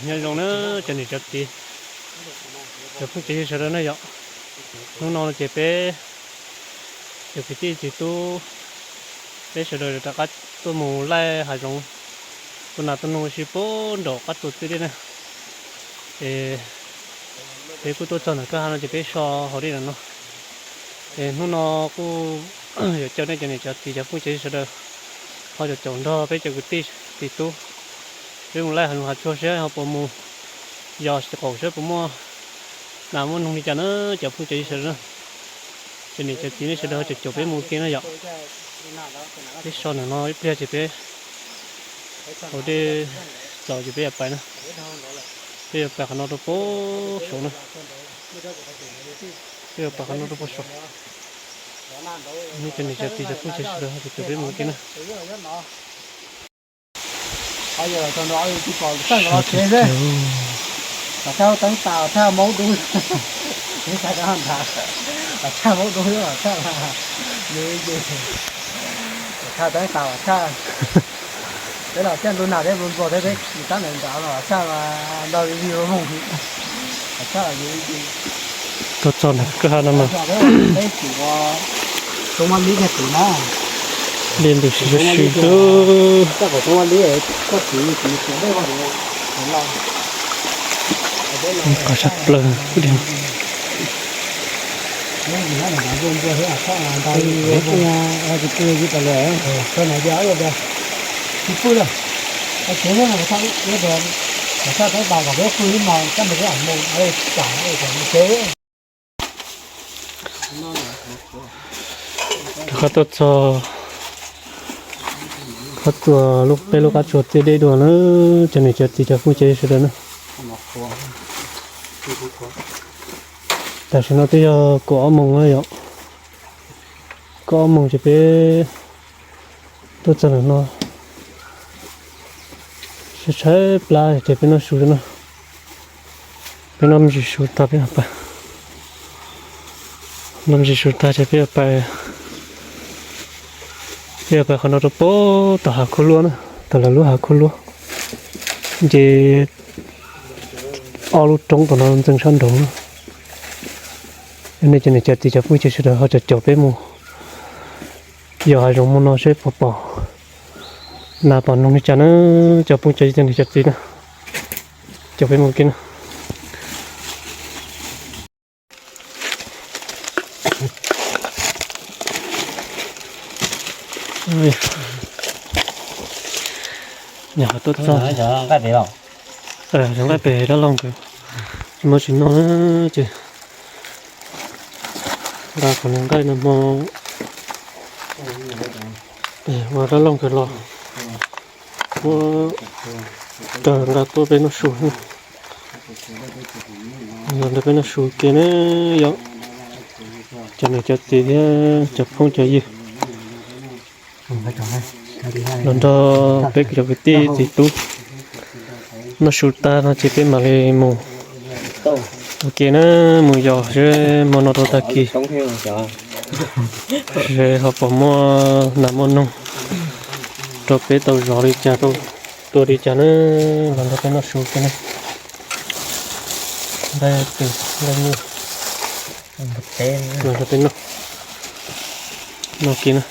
Nyob zoo na cov niam cov txiv, cov phooj cov ywg sawv daws na yom. Hnub no ces peb cov kwv tij txiv tub, peb sawv daws rov qab tuaj mus laij hav zoov, tua nas tua noog ua si puag nraum qab tsuas txiaj dej na. Es peb kuj tuaj txog ntawm kwj ha no ces peb so hauv dej ntawm no. Es hnub no kuj yuav caw nej cov niam cov txiv cov phooj cov ywg sawv daws ho caum caum nrog peb cov kwv tij txiv tub, peb mus laij hav zoov hav tsuag seb ho puas mus yos qaum seb puas muaj nas muaj noog li cas na cov phooj cov ywg sawv daws na. Cov niam cov txiv nej sawv daws ho caum caum peb mus ua ke na yom. Peb so ntawm no ib pliag ces peb hauv dej txaus ces peb yuav pais na. Peb yuav pais qhov no rau puag saud na. Peb yuav pais qhov no rau puag saud. Nej cov niam cov txiv cov phooj cov ywg sawv daws ho caum caum peb mus ua ke na. Peb los coj ntu nas thiab ntu npua thiab peb tsis tab ntawd nrad los txaj mas nrog review mus. Tuaj txog ntawm kwj ha no mas peb tsis ua tub mab lib kiag tid na. Dej ntws si si si xwb. Koj tub mab lib koj txiv txiv txiv dej vaj los. Qhov sab plaws kuj dig. Rov qab tuaj txog qhov txuas lub peb lub qab tsuas txiaj dej dua na, cov niam cov txiv cov phooj cov ywg sawv daws na. Tam sim no twb yog kaum ob moos na yom. Kaum ob moos ces peb tuaj txog ntawm no, tshaib tshaib plab ces peb noj su no. Peb noj me ntsis su tag peb pais, noj me ntsis su tag ces peb yuav pais, peb yuav pais qhov no rau puag tom hav khuab luab na, tom lawv lub hav khuab luab. Ces ob lub roob tom no ntxeev sab nraud na. Nej cov niam cov txiv cov phooj cov ywg sawv daws ho caum caum peb mus yos hav zoov mus no seb puas pom nas pom noog li cas na, cov phooj cov ywg cov niam cov txiv na, caum peb mus ua ke na. Nyuam qhuav tuaj txog, cov nqaij pem dab laug nkawd tsis muaj tsis noj na, ces nqa qhov niag nqaij no hmo ua dab laug nkawd los muab raws nqa tuaj peb noj su. Los nrog peb noj su ke na yom, cov niam cov txiv thiab cov phooj cov ywg. Los nrog peb cov kwv tij txiv tub noj su tag no ces peb mam li mus ua ke na, mus yos seb hmo no rau tag kis seb ho puas muaj nas muaj noog rau peb tau zov li cas, tau tua li cas na. Los nrog peb noj su ke na. Nqaij tus nqaij nyuj los nrog peb noj, noj ke na.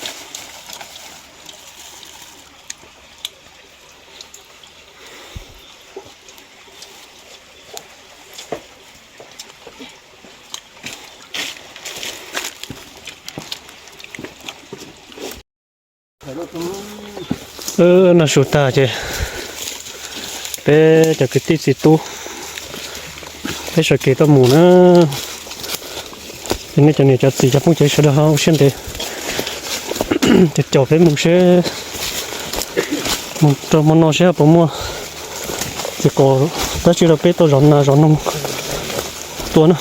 Wb noj su tag ces peb cov kwv tij txiv tub peb sawv kev tuaj mus na. Ces nej cov niam cov txiv cov phooj cov ywg sawv daws ho ua siab ntev caum caum peb mus seb mus rau hmo no seb ho puas muaj txiv qaub dab tsi rau peb tau zov nas zov noog tua na.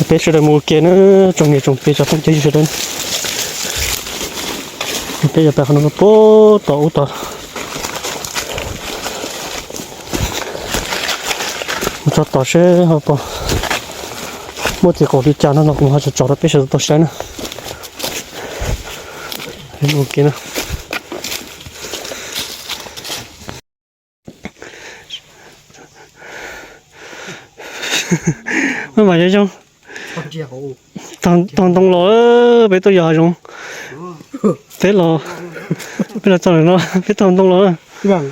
Peb sawv daws mus ua ke na, tsoom niam tsoom txiv cov phooj cov ywg sawv daws. Peb yuav pais qhov no puag tom ub tod, mus txog tom seb ho puas muaj txiv qaub li cas no los kuv ho tso tso rau peb sawv daws tau saib na. Mus ua ke na. Maj mam yog yoog. Taug ntoo los, peb tuaj yos hav zoov. Peb los, peb los txog no peb taug ntoo los. Yog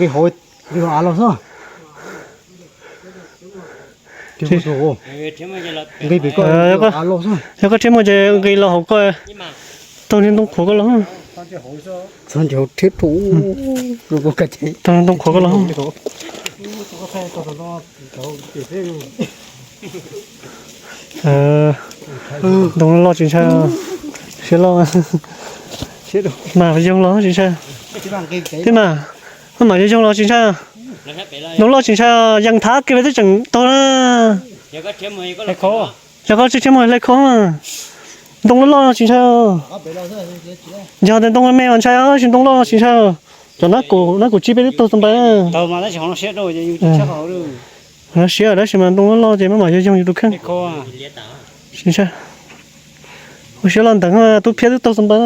koj rhiab muag ces nqis los hauv koj, taug niag ntoo qhuav koj los. Taug niag ntoo qhuav koj los. Ntoo loj tsis ntshai, siab loj mas yoog los tsis ntshai. Tib mas, maj mam yoog los tsis ntshai. Ntoo loj tsis ntshai, yees thav kiag peb twb tseem taug na. Yog koj tsis rhiab muag hle kho, ntoo loj loj tsis ntshai. Yog tias ntoo me me mas ntshai, tab sis ntoo loj loj tsis ntshai. Cov nab kaum nab kaum tsib peb twb taug txog npai. Siab tab sis mas ntoo loj loj ces maj mam yoog yoog yus tus kheej. Tsis ntshai. Ua siab loj ntev, tub phiab twb taug txog npai.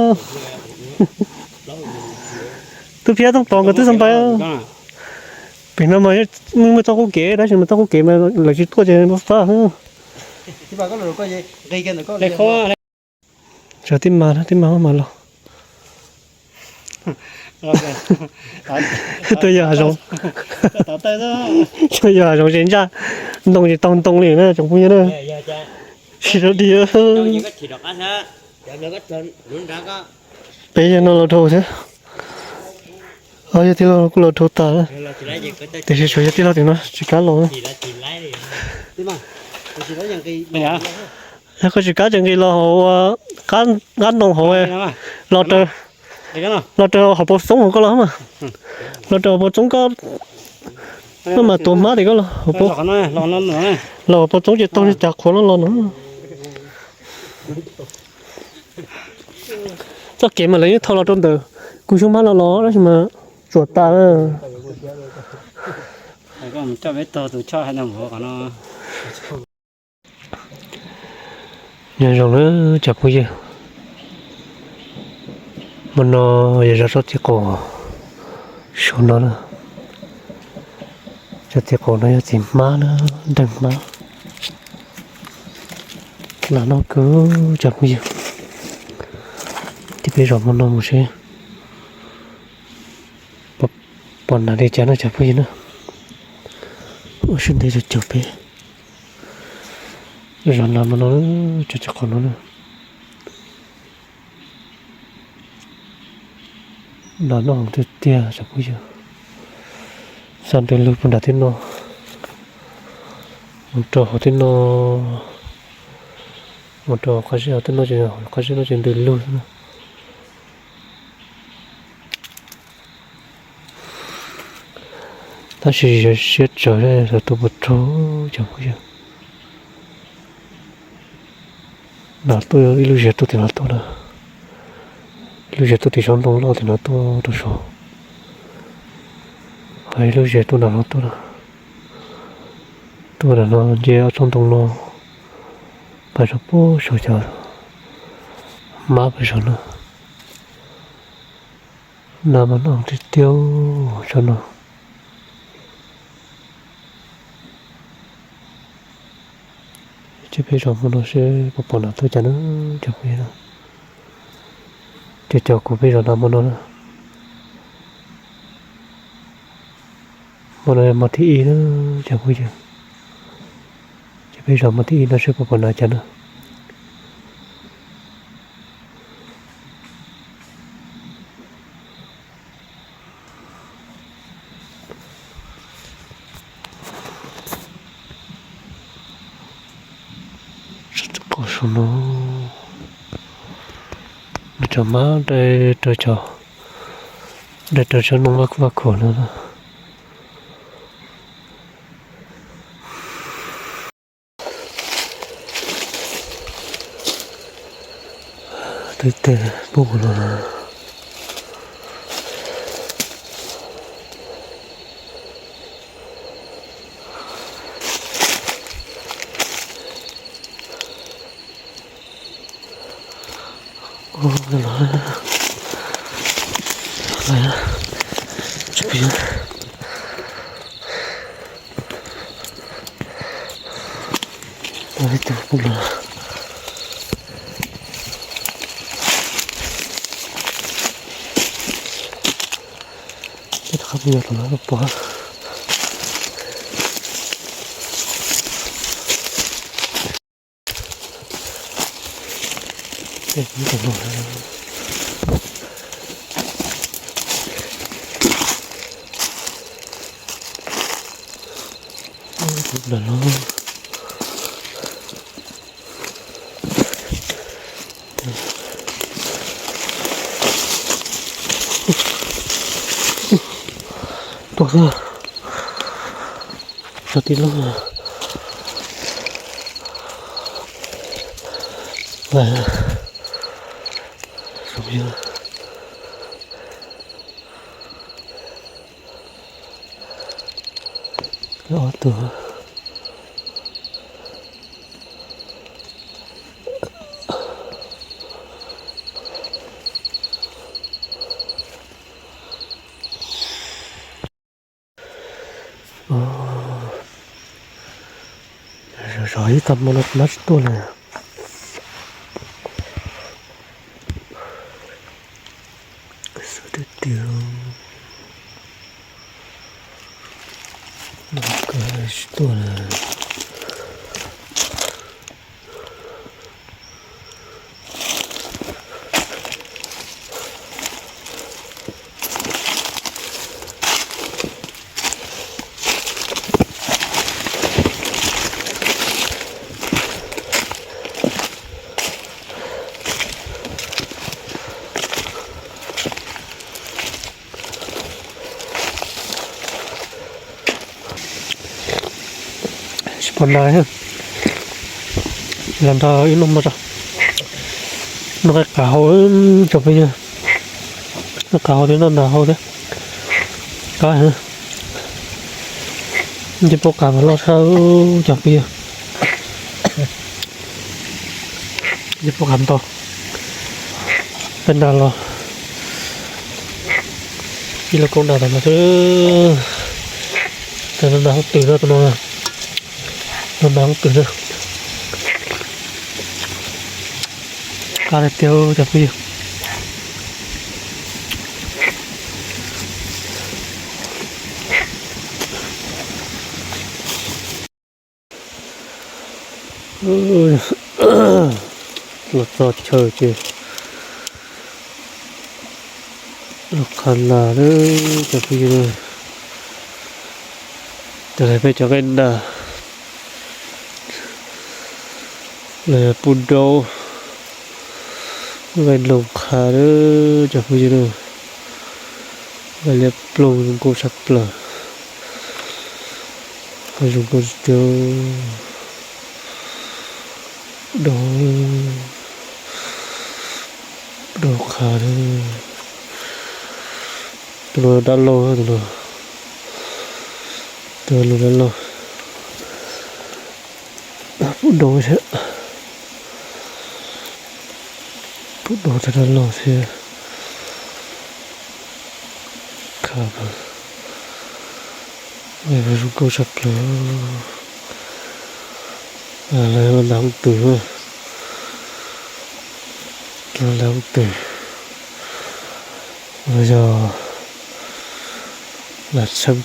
Tub phiab tub pov nkawd twb txog npai. Pem no mas muaj txoj qub kev, tab sis mas txoj qub kev mas lawv tsis tuaj ces fab. Tib mas, tib mas maj mam los. Tuaj yos hav zoov, tuaj yos hav zoov ces ntsaj ntoo ces taug ntoo li na tsoom phooj ywg na. Tsis rau dig. Peb yog no los dhau thiab. Ob yog tij laug kuj los dhau tas, tiam sis tsuas yog tij laug tim no tsis kam los. Yog koj tsis kam ces nqis los hauv qab ntoo hauv, los raws, los raws hauv paus txoob hauv koj los mas. Los raws hauv paus txoob koj, koj mas tuav hmab tim koj los hauv paus, los hauv paus txoob ces taug li cas qhuav no los no. Txoj kev mas lawv yeej tho los rau ntawm kuv xyoob hmab no los tab sis mas tsuas tas. Nyob zoo na cov phooj ywg, hmo no yog zov txoj txiv qaum saum no na. Txoj txiv qaum no yog txiv hmab na, nreeg hmab. Nas noj kawg cov phooj ywg. Ces peb zov hmo no mus seb pom nas li cas no cov phooj ywg na. Ua siab ntev caum peb zov nas hmo no, cov txiv qaum no na. Nas noj heev tiag tiag cov phooj ywg. Xa ntws lug puag nram tej no mus rau hauv tej no, mus rau qab zib hauv tej no ces, qab zib no ces ntws lug xwb na. Tab sis siab tsawg xyov tuaj puas raug cov phooj ywg. Nas tuaj ib lub zes tuaj tim no tuaj na, ib lub zes tuaj tim saum ntoo loj tim no tuaj rau saud, ho ib lub zes tuaj nram no tuaj na. Tuaj nram no nce ob tsob ntoo no pais rau puag saum cov hmab pais saud na. Nas mas noj tiag tiag tsob no. Ces peb zov hmo no seb puas pom nas tuaj cas na cov phooj ywg na. Ces cov kuv peb zov nas hmo no na. Hmo no hmo thib ib na cov phooj ywg. Ces peb zov hmo thib ib no seb puas pom nas cas na. Saum no, nws cov hmab dai rau cov, dai rau tsob ntoo vaj khuam no. Twb teg pub no. Tus pus no, tus qab pus yog tus no pus. Tuaj xwb, sab tib lub. Ob tug. Zov ib tag hmo no mab tsis tuaj li. Sawv tiag tiag, tsis tuaj li. Tsis pom nas thiab. Los nrog ib noj mov tso. Noj qaib qab hau, cov phooj ywg. Noj qaib hau thiab noj nas hau thiab. Qab heev. Ncej puab qab mas loj tshaj cov phooj ywg. Ncej puab qab ntau. Peb nas los ib lub koob nas tom no xwb. Tus no nas hooj twm na, tus no, no nas hooj twm na. Qab tiag tiag cov phooj ywg. Los txog chaw ces los qha nas lawm cov phooj ywg. Raws li peb cov nqaij nas, los yog pub daub, nqaij nplooj qha lawm cov phooj ywg. Nqaij liab ploog zoo nkauj tshaj plaws, zoo nkauj tiag. Daub, daub qha lawm. Tus no dab laug, tus no, tus no dab laug. Pub daub thiab, pub daub thiab dab laug thiab. Qha, zoo nkauj tshaj plaws. Lawv los nas hooj twm, los nas hooj twm, los yog nas txheeb,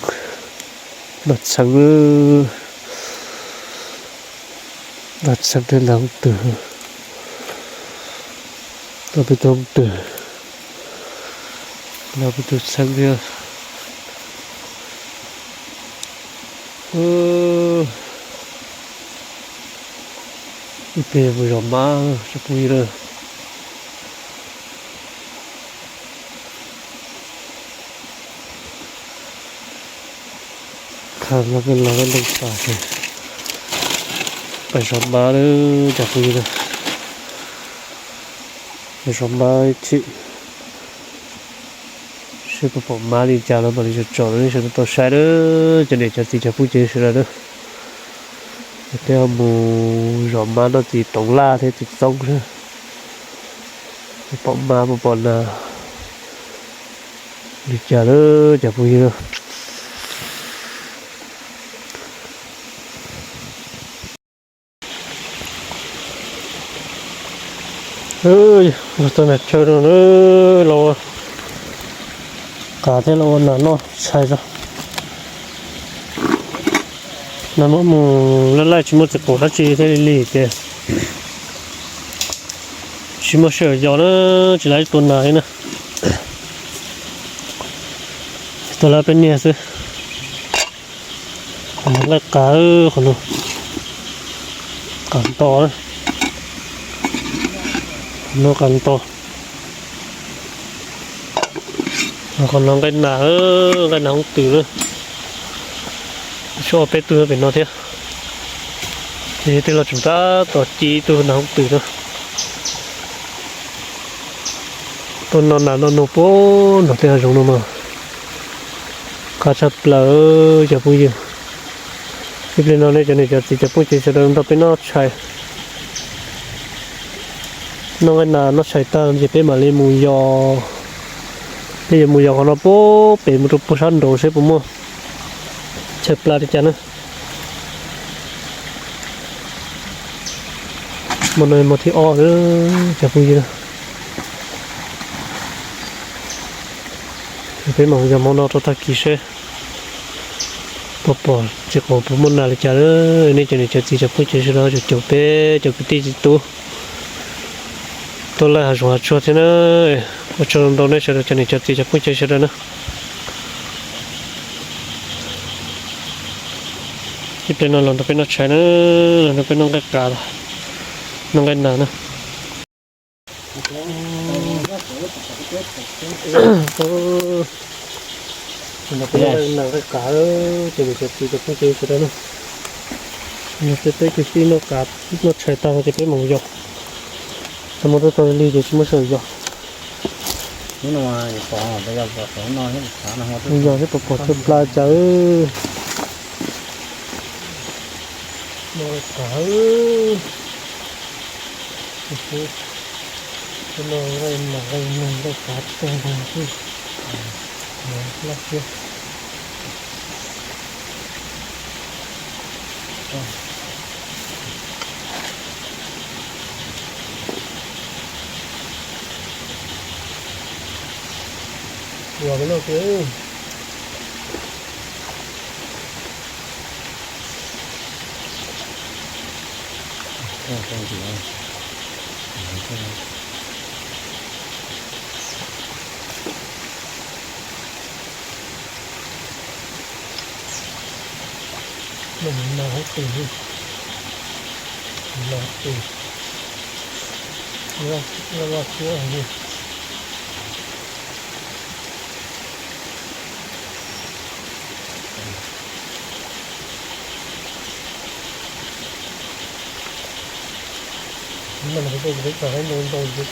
nas txheeb, nas txheeb thiab nas hooj twm. Los peb tug hooj twm, los peb tug txheeb thiab. Ib pliag mus zov mab tsoom phooj ywg. Qha no peb los lub neej tas ces peb zov mab lawm cov phooj ywg na. Zov mab ib chim seb puas pom mab li cas los mam li tsom tsom rau nej sawv daws tau saib na, cov niam cov txiv cov phooj ywg sawv daws na. Peb ho mus zov mab noj txiv toov laj thiab txiv txoob thiab, puas pom mab puas pom nas li cas lawm cov phooj ywg. Los txog nram chaw no, los ua qav thiab los ua nas noj tshais tso. Nag hmo mus laij laij tsis muaj txiv qaum dab tsi thiaj li li ces tsis muaj sij hawm yos na, tsis laij tua nas li na. Tua lawv peb niag xwb. Laij qav, qhov no qav nto, qhov no qav nto. Qhov no nqaij nas, nqaij nas hoob twm na. Tsuas peb tug pem no thiab. Ces tej los tseem tab tom ci ib tug nas hoob twm na. Tuaj noj nas noj noog puag nram tej hav zoov no mas qab tshaj plaws cov phooj ywg. Ib pliag no nej cov niam cov txiv cov phooj ywg sawv daws nrog peb noj tshais, noj nqaij nas noj tshais tag ces peb mam li mus yos. Peb yuav mus yos qhov no puag pem mus rau puag sab nraud seb puas muaj chaw pla li cas na. Hmo no hmo thib ob lawm cov phooj ywg. Peb mam yos hmo no rau tag kis seb puas pom txiv qaum puas muaj nas li cas lawm. Nej cov niam cov txiv cov phooj ywg sawv daws, caum peb cov kwv tij txiv tub tuaj laij hav zoov hav tsuag thiab na. Ua tsaug ntau nej sawv daws cov niam cov txiv cov phooj ywg sawv daws na. Ib pliag no los nrog peb noj tshais na, los nrog peb noj nqaij qav, noj nqaij nas na. Nrog peb noj nqaij qav, ces niam cov txiv cov phooj ywg sawv daws na. Nrog peb kwv tij noj qav noj tshais tag ces peb mam yos. Tag hmo tuaj txog lig ces tsis muaj sij hawm yos. Mus yos thiab puas pom chaw pla cas. Noj nqaij qav, noj nqaij nas nqaij noog nqaij qav tag nrho xwb. Loj thiab. Ua peb noj kiag. Nas hoob twm, nas twm, loj loj thiab li. Ntau ntau, ntau ntau.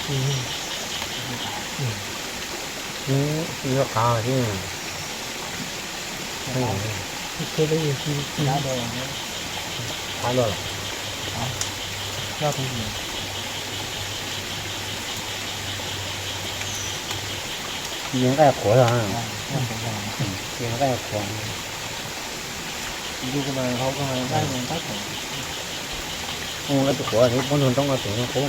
Yuav qav thiab. Qav los. Yeej nqaij qhuav los, yeej nqaij qhuav. Ua nqaij tus qhuav, poob ntug nroob no tus no qub.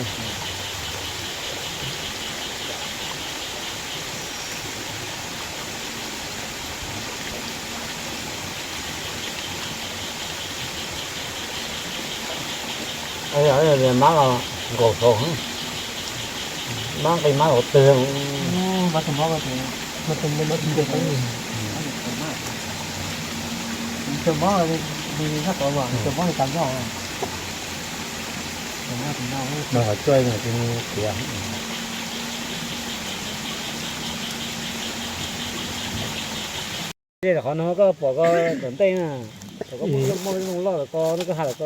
Mab los nkaus saud, mab nqi mab hauv twg. Mas qhov cuaj mus tis mus tiav. Qhov no koj pom ko tom ntej na, thaum koj muaj lub looj loj lawm ko, koj ha lawm ko.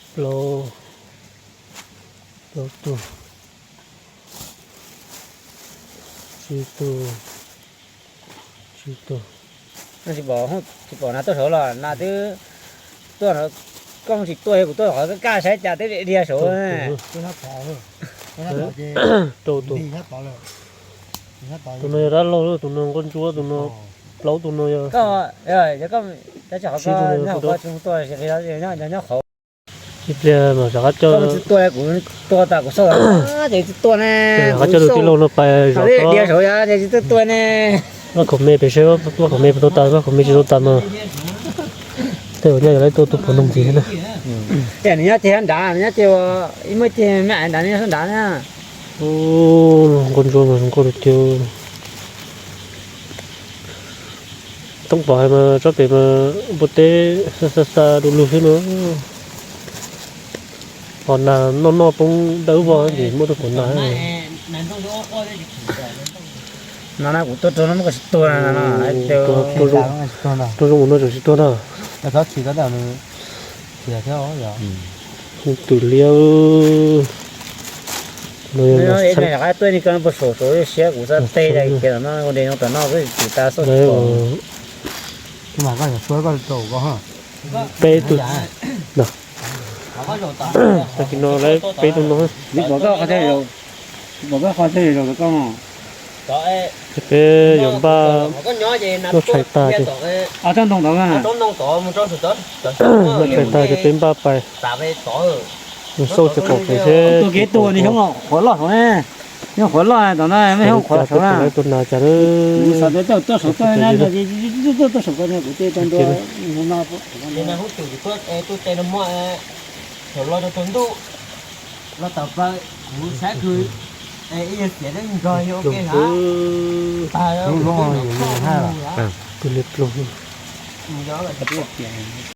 Plaub, plaub tug, tsib tug, tsib tug. Tsis pom, tsis pom nas tuaj saud los nas twb tuaj, koj tsis tuaj, kuv tuaj qhov kaj kaj saib cas twb dhia saud. Rau tus, tus no yog dab laug, tus no nquab ntsuab, tus no plaub, tus no yog, tsib tus no yog, nyob qhov. Ib pliag mas rov qab coj, rov qab coj tus tij laug no pais zov diav saud, vaj khaum me pem seb vaj khaum me puas tau tas, vaj khaum me tsis tau tas mas tej zaum nyaj yuav tau tua tus phuam noog ntxiv thiab na. Nws nyob ces nrad, nyob ces ib muaj ces me nrad nyob nrad na. Nkauj ntsuab mas zoo nkauj tiag tiag. Toob pom hais mas tsob pem mas npua teb xa xa xa du lug xwb no. Ho nas noj noj poob dawb vog ces muab rau tom nas. No na kuv tuaj rau no muab koj tsis tuag no. Tuaj zoo mus no tseem tsis tuag na. Twm liab. No rov qab tuaj ni koj puas saum saum siab kuv xav teg kiag no, ua dej no tom no kuj tsis tas xauj. Peb tug, tag kis no lawv peb tug no. Peb yuav npaj noj tshais tag ces, noj tshais tag ces peb npaj pais mus xauj txiv qaum pem seb. Tus kev tua nws xyoob qhuav loj saud ne, xyoob qhuav loj tom no, xyoob qhuav saud na. Tuaj nas cas na. Los tau plaws, kuv saib kws ib yog tias nrog yog ua ke na. Tag, tus li pluag.